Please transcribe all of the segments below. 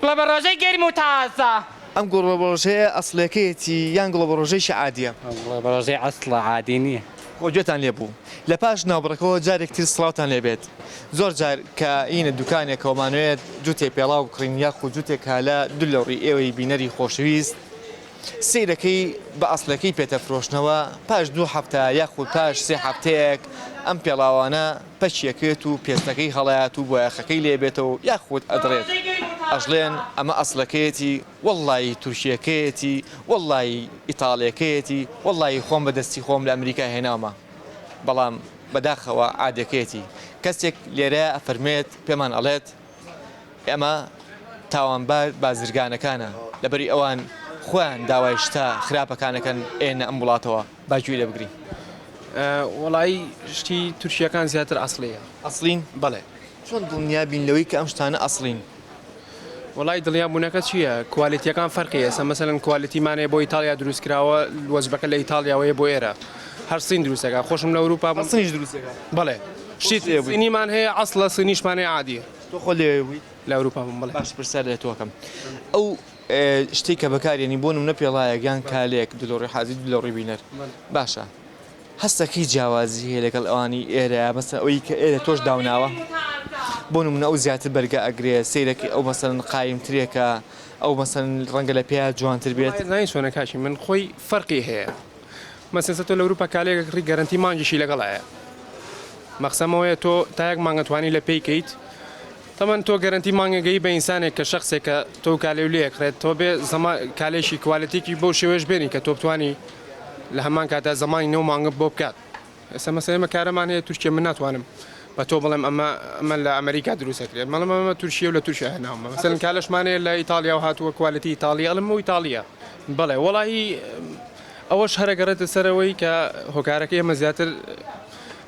گوڵەبەڕۆژەی گەرم و تازە. ئەم گوڵەبەڕۆژەیە ئەسڵیەکەیەتی یان گوڵەبەڕۆژەیەکی عادیە؟ گوڵەبەڕۆژەی ئەسڵە عادی نیە. خۆ گوێتان لێ بوو لە پاش ناوبڕەکەوە جارێک تر سڵاوتان لێ بێت زۆر جار کە ئینە دوکانێکەوە مانەوێت جوتێ پێڵاو بکڕین یاخود جوتێک کالە دولەوڕی ئێوەی بینەری خۆشەویست سەیرەکەی بە ئەسڵەکەی پێتەفرۆشنەوە پاش دوو هەفتە یاخود پاش سێ هەفتەیەک ئەم پێڵاوانە پەکیەکەوێت و پێستەکەی هەڵەیات و بۆیاخەکەی لێ بێتەوە یاخود ئەدڕێت ئەشڵێن ئەمە ئەسڵەکەیەتی وەڵڵایی تورکیەکەیەتی وەڵڵایی ئیتاڵیەکەیەتی وەڵڵایی خۆم بە دەستی خۆم لە ئەمریکا هێناومە بەڵام بەداخەوە عادەکەیەتی کەسێک لێرە ئەفەرموێت پێمان ئەڵێت ئەمە تاوانبار بازرگانەکانە لەبەری ئەوان خۆیان داوای شتە خراپەکانەکەن ئێنە ئەم وڵاتەوە با گوێی لێ بگرین. وەڵایی شتی تورکیەکان زیاتر ئەسڵیە. ئەسڵین؟ بەڵێ. چۆن دڵنیا بین لەوەی کە ئەم شتانە ئەسڵین؟ وەڵای دڵنیا بوونەکە چییە کوالێتیەکان فەرقی ئێستا مەسەلەن کوالێتیمان هەیە بۆ ئیتاڵیا دروست کراوە وەجبەکە لە ئیتاڵیاوەیە بۆ ئێرە هەر سین دروستەکە خۆشم لە ئەوروپا بووم سینیش دروستەکە بەڵێ شتی سینیمان هەیە ئەسڵە سینیشمان هەیە عادیە تۆ خۆ لەوێ بووی؟ لە ئەوروپا بووم بەڵێ. باش پرسیار لە تۆ ئەکەم ئەو شتەی کە بەکارێنی بۆ نمونە پێڵایەک یان کالێک دلۆڕی حازی دلۆڕی بینەر باشە هەستەکەی جیاوازی هەیە لەگەڵ ئەوانی ئێرە مەسەن ئەوەی کە ئێرە تۆش داوناوە بۆ نمونە ئەو زیاتر بەرگە ئەگرێ سەیرەکەی ئەو مەسەن قایمترێکە ئەو مەسەن ڕەنگە لە پێیا جوانتر بێت. زانی چۆنە کاکی من خۆی فەرقی هەیە مەسەن تۆ لە ئەوروپا کالێک ئەکڕی گەرەنتی مانگیشی لەگەڵایە مەخسەم ئەوەیە تۆ تا یەک مانگ ئەتوانی لە پێی کەیت تەمەن تۆ گەرەنتی مانگەگەی بە ئینسانێک کە شەخسێک کە تۆ کالێو لێ ئەکڕێت تۆ بێ زەما کالێکی کوالێتیکی بەو شێوەیەش بێنی کە تۆ بتوانی لە هەمان کاتا زەمانی نەو مانگە بۆ بکات ئێستا مەسەلەن ئێمە کارەمان هەیە تورکیە من ناتوانم بە تۆ بڵێم ئەمە ئەمە لە ئەمریکا دروست ئەکرێت مەڵم ئەمە تورکیە و لە تورکیا هێناومە مەسەلەن کالەشمان هەیە لە ئیتاڵیاوە هاتووە کوالێتی ئیتاڵی ئەڵێم ئەو ئیتاڵیە بەڵێ وەڵاهی ئەوەش هەر ئەگەڕێتە سەر ئەوەی کە هۆکارەکەی ئێمە زیاتر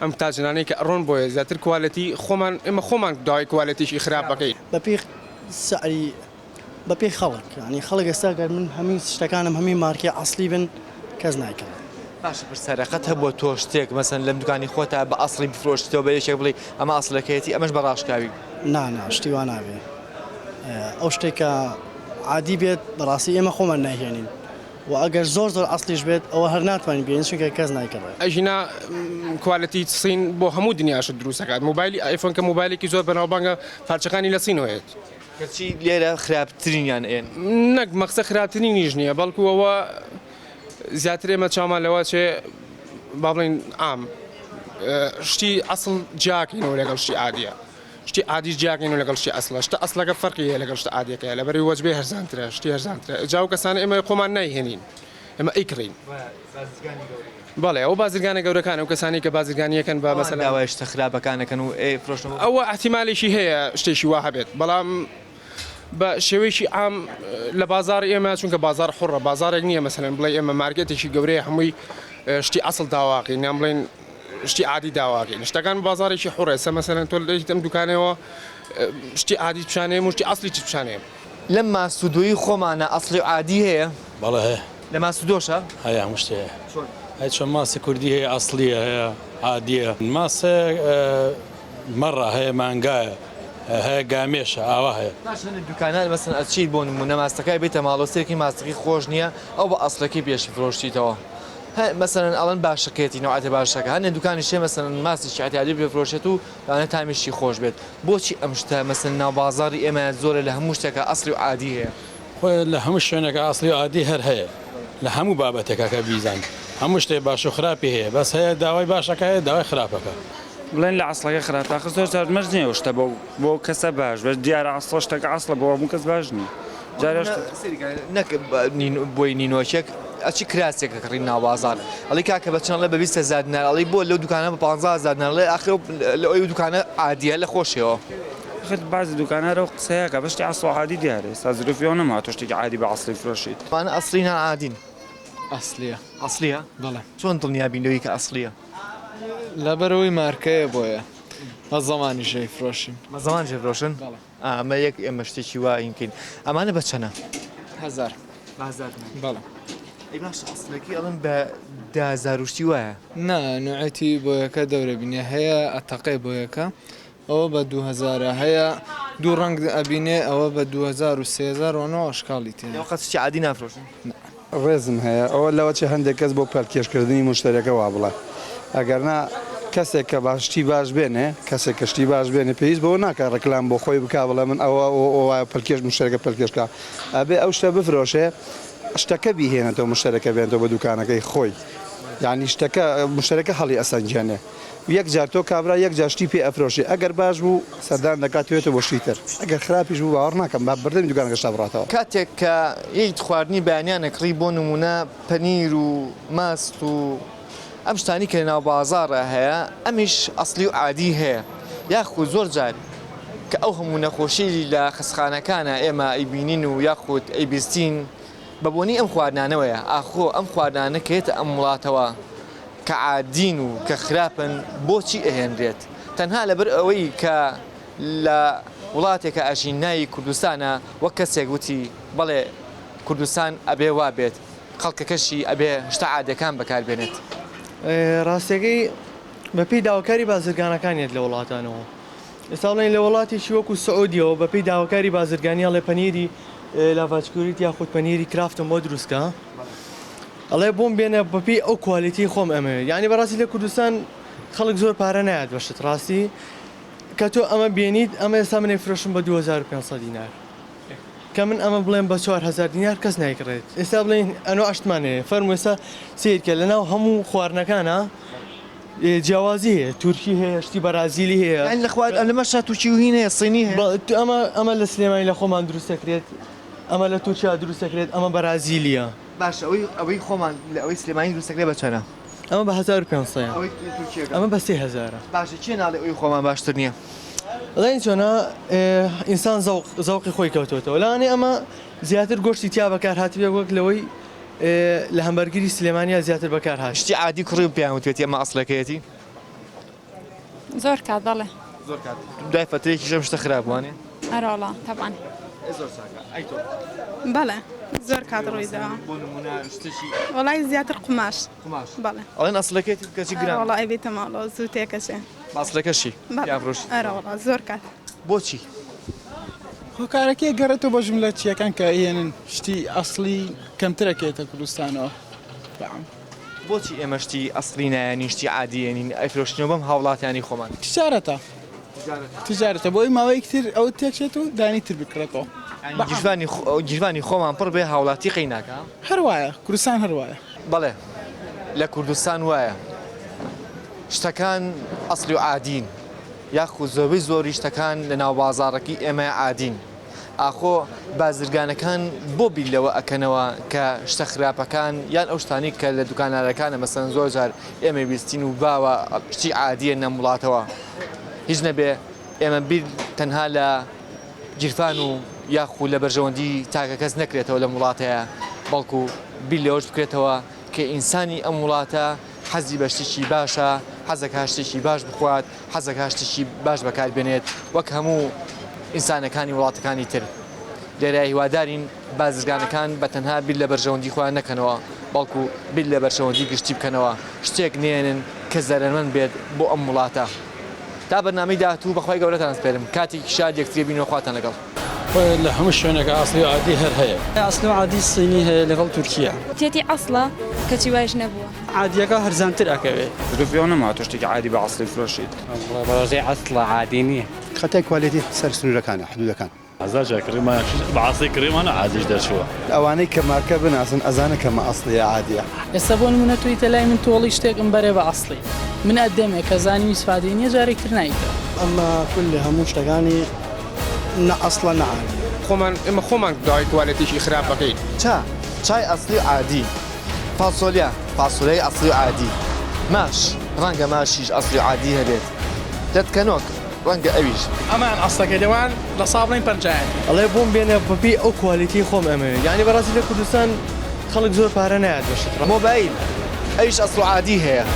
ئەم تاجرانەی کە ئەڕۆن بۆیە زیاتر کوالێتی خۆمان ئێمە خۆمان داوای کوالێتیی خراپ ئەکەین. بەپێی سعری بەپێی خەڵک یانی خەڵک ئێستا گەر من هەمووی شتەکانم هەمووی مارکەی ئەسڵی بن کەس نایکڕێ. باشە پرسیارە قەت هەبووە تۆ شتێک مەسەن لەم دوکانی خۆتا بە ئەسڵی بفرۆشیتەوە بە یەکێک بڵێی ئەمە ئەسڵەکەیەتی ئەمەش بە ڕاشکاوی؟ نا نا شتی وا نابێ ئەو شتێک کە عادی بێت بەڕاستی ئێمە خۆمان نایهێنین وە ئەگەر زۆر زۆر ئەسڵیش بێت ئەوە هەر ناتوانین بێین چونکە کەس نایکڕێ. ئەگینا کوالێتی سین بۆ هەموو دنیا شت دروست ئەکات مۆبایلی ئایفۆن کە مۆبایلێکی زۆر بەناوبانگە پارچەکانی لە سینەوە یەت. کەچی لێرە خراپترینیان ئێن. نەک مەقسە خراپترینیش نییە بەڵکو ئەوە زیاتر ئێمە چاومان لەوە چێ با بڵێین عام شتی ئەسڵ جیاکەینەوە لەگەڵ شتی عادیە شتی عادیش جیاکەینەوە لەگەڵ شتی ئەسڵە شتە ئەسڵەکە فەرقی هەیە لەگەڵ شتە عادیەکەیە لەبەرئەوەی وەجبەی هەرزانترە شتی هەرزانترە جا ئەو کەسانە ئێمە خۆمان نایهێنین ئێمە ئەیکڕین بەڵێ ئەو بازرگانە گەورەکان ئەو کەسانی کە بازرگانیەکەن بە مەسەلەن داوای شتە خراپەکانەکەن و ئەیفرۆشنەوە ئەوە ئیحتیمالێکی هەیە شتێکی وا هەبێت بەڵام بە شێوەیەکی عام لە بازاڕی ئێمە چونکە بازاڕ حوڕە بازاڕێک نییە مەسەلەن بڵێ ئێمە مارکێتێکی گەورەیە هەمووی شتی ئەسڵ داواکەین یان بڵێن شتی عادی داواکەین شتەکان بازاڕێکی حوڕە ئێستا مەسەلەن تۆ لە ئەم دوکانەوە شتی عادی پیشانەیەم و شتی ئەسڵی چ پیشانەیەم لەم ماسوودۆی خۆمانە ئەسڵی و عادی هەیە؟ بەڵێ هەیە. لە ماسوودۆشە؟ هەیە هەموو شتێ هەیە. چۆن؟ ئەی چۆن ماسی کوردی هەیە ئەسڵیە هەیە عادیە ماسێ مەڕە هەیە مانگایە هەیە گامێشە ئاوا هەیە. باش هەنێ دوکانان مەسەن ئەچیت بۆ نمونە ماستەکای بێتە ماڵەوە سەیرکەی ماستەکەی خۆش نییە ئەو بە ئەسڵەکەی پێشی فرۆشتیتەوە هە مەسەلەن ئەڵێن باشەکەیەتی نەوعەتە باشەکە هەنێ دوکانیش هەیە مەسەلەن ماستێکی عەتیادی پێ فرۆشێت و لەوانەیە تامیشی خۆش بێت بۆچی ئەم شتە مەسەلەن ناو بازاڕی ئێمە زۆرە لە هەموو شتێکا ئەسڵی و عادی هەیە؟ خۆی لە هەموو شوێنێکا ئەسڵی و عادی هەر هەیە لە هەموو بابەتێکا کە بیزانی هەموو شتێ باش و خراپی هەیە بەس هەیە داوای باشەکە هەیە داوای خراپەکە. بڵێن لە عەسڵەکە خراپە ئاخر زۆر جار مەرج نییە ئەو شتە بۆ بۆ کەسە باش بێت دیارە عەسڵە شتەکە عەسڵە بۆ هەموو کەس باش نییە جارێ شت نەک بۆی نینۆکێک ئەچی کراسێک ئەکڕی ناو بازاڕ ئەڵێی کاکە بە چەند ئەڵێ بە 20 هەزار دینار ئەڵێی بۆ لەو دوکانە بە 15 هەزار دینار ئەڵێ ئاخر لە ئەو دوکانە عادیە لە خۆشیەوە. ئاخر بەعزی دوکان هەر ئەو قسەیە ئەکا بەس شتی عەسڵ و عادی دیارە ئێستا زروفی ئەوە نەماوە تۆ شتێکی عادی بە عەسڵی فرۆشیت. ئەمانە ئەسڵین یان عادین؟ ئەسڵیە. ئەسڵیە؟ بەڵێ. چۆن دڵنیا بین لەوەی کە ئەسڵیە؟ لەبەرئەوەی مارکەیە بۆیە بە زەمانیش ئەیفرۆشین. بە زەمانیش ئەیفرۆشن؟ بەڵێ. ئا ئەمە یەک ئێمە شتێکی وا ئینکەین. ئەمانە بە چەنە؟ هەزار. بە هەزار دینار. بەڵێ. ئەی باشە ئەسڵەکەی ئەڵێن بە 10 هەزار و شتی وایە. نا نوعێتی بۆیەکە دەورە بینێ هەیە ئەتەقێ بۆیەکە ئەوە بە دوو هەزارە هەیە. دوو ڕەنگ ئەبینێ ئەوە بە 2000 و 3000 و نۆ ئەشکاڵی تێ. ئێوە قەت شتی عادی نافرۆشن؟ نا. ڕێزم هەیە ئەوە لەوە چێ هەندێک کەس بۆ پەلکێشکردنی موشتەریەکە وا بڵێ ئەگەرنا کەسێک کە با شتی باش بێنێ کەسێک کە شتی باش بێنێ پێویست بەوە ناکا ڕێکلام بۆ خۆی بکا بڵێ من ئەوە ئەوە وایە پەلکێش موشتەریەکە پەلکێش کا ئەبێ ئەو شتە بفرۆشێ شتەکە بیهێنێتەوە مشتەرەکە بێنێتەوە بە دوکانەکەی خۆی یانی شتەکە مشتەرەکە هەڵی ئەسەنگێنێ یەک جار تۆ کابرا یەک جار شتی پێ ئەفرۆشێ ئەگەر باش بوو سەردان دەکات توێتەوە بۆ شتی تر ئەگەر خراپیش بوو باوەڕ ناکەم با بەردەمی دوکانەکەش تا بڕاتەوە. کاتێک کە یەیت خواردنی بەیانیان ئەکڕی بۆ نموونە پەنیر و ماست و ئەم شتانەی کە لەناو بازاڕا هەیە ئەمیش ئەسڵی و عادی هەیە یاخود زۆر جار کە ئەو هەموو نەخۆشیی لە خەستخانەکانا ئێمە ئەیبینین و یاخود ئەیبیستین بە بۆنەی ئەم خواردنانەوەیە ئاخۆ ئەم خواردنانە کە یەتە ئەم وڵاتەوە کە عادین و کە خراپن بۆچی ئەهێنرێت تەنها لەبەر ئەوەی کە لە وڵاتێکا ئەژین ناوی کوردستانە وەک کەسێک وتی بەڵێ کوردستان ئەبێ وابێت خەڵکەکەشی ئەبێ شتە عادیەکان بەکار بێنێت. ڕاستیەکەی بەپێی داواکاری بازرگانەکان یەت لە وڵاتانەوە ئێستا بڵێین لە وڵاتێکی وەکو سعودیەوە بەپێی داواکاری بازرگانی ئەڵێ پەنیری لاڤاچکوریت یاخود پەنیری کرافتم بۆ دروستکە ئەڵێ بۆم بێنە بەپێی ئەو quality خۆم ئەمەوێت یعنی بەڕاستی لە کوردستان خەڵک زۆر پارە نایات بە شت ڕاستی کە تۆ ئەمە بێنیت ئەمە ئێستا من ئەیفرۆشم بە 2500 دینار کە من ئەمە بڵێم بە 4000 دینار کەس نایکڕێت ئێستا بڵێین ئەنوا شتمان هەیە فەرموو ئێستا سەیرکە لەناو هەموو خواردنەکانە جیاوازی هەیە تورکی هەیە شتی بەرازیلی هەیە یانی لە خوار لەمەشا تورکی و هین هەیە صینی هەیە ئەمە ئەمە لە سلێمانی لە خۆمان دروست دەکرێت ئەمە لە تورکیا دروست دەکرێت ئەمە بەرازیلیە. باشە ئەوەی ئەوەی خۆمان لە ئەوەی سلێمانی دروست دەکرێت بە چەنە؟ ئەمە بە 1500 ئەوەی تورکیەکە ئەمە بە 3000. باشە کێ ناڵێ ئەوی خۆمان باشتر نییە؟ ئەزانی چۆنە ئینسان زەوق زەوقی خۆی کەوتۆتەوە لەوانەیە ئەمە زیاتر گۆشتی تیا بەکار هاتبێ وەک لەوەی لە هەمبەرگری سلێمانیا زیاتر بەکار هات. شتی عادی کوڕی و پێیان وتوێتی ئەمە ئەسڵەکەیەتی؟ زۆر کات بەڵێ. زۆر کات دوای فەترەیەکیش ئەم شتە خراپ وانێ؟ ئەرەوەڵا تەبعەن. ئێ زۆر چاکە ئەی تۆ؟ بەڵێ زۆر کات ڕوویداوە. بۆ نموونە شتێکی. وەڵای زیاتر قوماش. قوماش. بەڵێ. ئەڵێن ئەسڵەکەیەتی کەچی گران. ئەرەوەڵا ئەی بێیتە ماڵەوە زوو تێکەچێ. بە ئەسڵەکەشی پێیان فرۆشی. ئەرەوەڵا زۆر کات. بۆچی؟ هۆکارەکەی گەڕێتەوە بۆ جوملە چیەکان کە ئەیهێنن شتی ئەسڵی کەمتر ئەکەوێتە کوردستانەوە بەعام. بۆچی ئێمە شتی ئەسڵی نایەنین شتی عادی ئێنین ئەیفرۆشینەوە بەم هاوڵاتیانی خۆمان؟ تجارەتە تجارەتە بۆی ماوەیەک تر ئەوە تێکچێت و دانی تر بکڕێتەوە. یانی گیرفانی گیرفانی خۆمان پڕ بێ هاوڵاتی قەی ناکا؟ هەر وایە کوردستان هەر وایە. بەڵێ لە کوردستان وایە شتەکان ئەسڵی و عادین. یاخود زۆربەی زۆری شتەکان لە ناو بازاڕەکەی ئێمە عادین، ئاخۆ بازرگانەکان بۆ بیر لەوە ئەکەنەوە کە شتە خراپەکان یان ئەو شتانەی کە لە دوکانارەکانە مەسەلەن زۆر جار ئێمە بیستین و باوە شتی عادیە نەم وڵاتەوە هیچ نەبێ ئێمە بیر تەنها لە گیرفان و یاخود لە بەرژەوەندی تاکە کەس نەکرێتەوە لەم وڵاتەیە بەڵکو بیر لەوەش بکرێتەوە کە ئینسانی ئەم وڵاتە حەزی بە شتێکی باشە، حەزەکا شتێکی باش بخوات، حەزەکا شتێکی باش بەکار بێنێت وەک هەموو ئینسانەکانی وڵاتەکانی تر. لێرە هیوادارین بازرگانەکان بە تەنها بیر لە بەرژەوەندی خۆیان نەکەنەوە، بەڵکو بیر لە بەرژەوەندی گشتی بکەنەوە، شتێک نەیەنن کە زەرەرمەند بێت بۆ ئەم وڵاتە. تا بەرنامەی داهاتوو بەخوای گەورەتان ئەسپێرم. کاتێکی شاد یەکتری بینەوە خواتان لەگەڵ. لە هەموو شوێنێک ئەسڵی و عادی هەر هەیە. ئەسڵی و عادی سینی هەیە لەگەڵ تورکیە. تێتی ئەسڵە کەچی وایش نەبووە. عادیەکە هەرزانتر ئەکەوێ. تۆ پێوە نەماوە تۆ شتێکی عادی بە ئەسڵی فرۆشیت. بەڕۆژەی ئەسڵە عادی نیە. خەتای کوالێتی سەر سنوورەکانە حدودەکان. هەزار جار کڕیمان بە عەسڵی کڕیمانە عادیش دەرچووە. ئەوانەی کە مارکە بناسن ئەزانن کە مە ئەسڵیە یا عادیە. ئێستا بۆ نمونە تۆ یتە لای من تۆڵی شتێکم بەرێ بە ئەسڵی من ئەدەمێ کە زانیم ئیسفادەی نیە جارێک تر نایتەوە. ئەمە کلی هەموو شتەکانی نە ئەسڵە نە عادیە. خۆمان ئێمە خۆمان داوای کوالێتیی خراپ ئەکەین. چا، چای ئەسڵی و عادی. فاسۆلیا، فاسۆلیای ئەسڵی و عادی. ماش، ڕەنگە ماشیش ئەسڵی و عادی هەبێت. لەتکەنۆک، ڕەنگە ئەویش. ئەمان ئەسڵەکەی لەوان لە سا بڵێین پەنجایەتی. ئەڵێ بۆم بێنە بەپێی ئەو quality ی خۆم ئەمەوێت یانی بەڕاستی لە کوردستان خەڵک زۆر پارە نایات بە شت. مۆبایل، ئەویش ئەسڵ و عادی هەیە.